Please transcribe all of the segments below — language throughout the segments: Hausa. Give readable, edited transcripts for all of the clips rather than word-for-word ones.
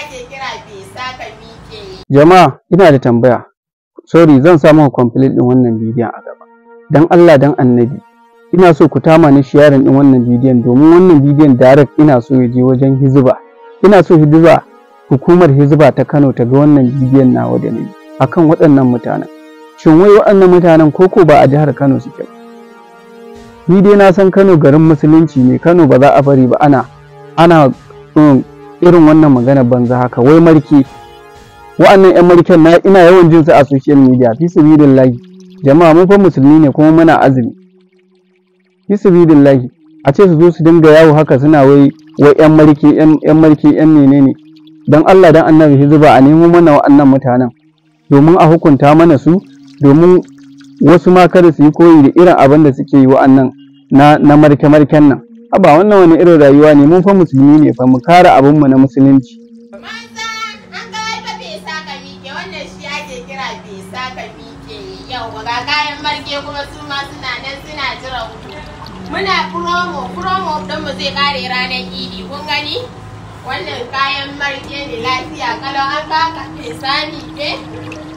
ake kira fesa ka miƙe. Jama'a, ina da tambaya. Sorry, zan sa muku complete din wannan bidiyon a gaba. Dan Allah dan Annabi, ina so ku tama ni sharing din wannan bidiyon, domin wannan bidiyon direct ina so ya je wajen Hizba. Ina so Hizba, hukumar Hizba ta Kano ta ga wannan bidiyon nawa da nayi akan waɗannan mutanen. Shin wai waɗannan mutanen koko ba a jihar Kano suke ba? Ni dai na san Kano garin musulunci ne, Kano ba za a bari ba ana irin wannan magana banza haka. Wai marke, wa'annan 'yan marken na ina yawan jin su a social media. Fi sabilillahi jama'a, mu fa musulmi ne kuma muna azumi. Fi sabilillahi, a ce su zo su dinga yawo haka suna wai wai 'yan marke, 'yan marke, 'yan menene. Dan Allah dan Annabi, Hizba, a nemo mana wa'annan mutanen domin a hukunta mana su, domin wasu ma kada su yi koyi da irin abin da suke yi wa'annan na marke marken nan. Haba, wannan wani irin rayuwa ne? Mun fa musulmi ne fa, mu kare abin mu na musulunci. Maza, an ga wai fa fesa ka miƙe, wannan shi ake kira fesa ka miƙe. Yau ga kayan marke kuma su ma suna nan suna jiran ku. Muna promo, promo ɗinmu zai ƙare ranar Idi, kun gani? Wannan kayan marke ne, lafiya kalau, an baka fesa miƙe.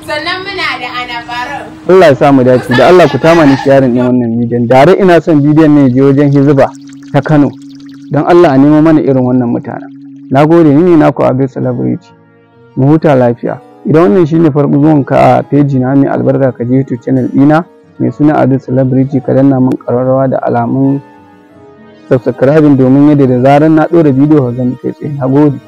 Sannan muna da anafarin. Allah ya sa mu dace. Da Allah ku tama ni sharing din wannan bidiyon. Dare ina son bidiyon ne ya je wajen Hizba ta Kano. Don Allah a nemo mana irin wannan mutanen. Nagode, ni ne naku Abdul Celebrity. Mu huta lafiya. Idan wannan shine farko zuwan ka a page na mai albarka, ka je YouTube channel ɗina mai suna Abdul Celebrity, ka danna min ƙararrawa da alamun subscribing, domin yadda da zarar na ɗora bidiyo ka gani kai tsaye. Nagode.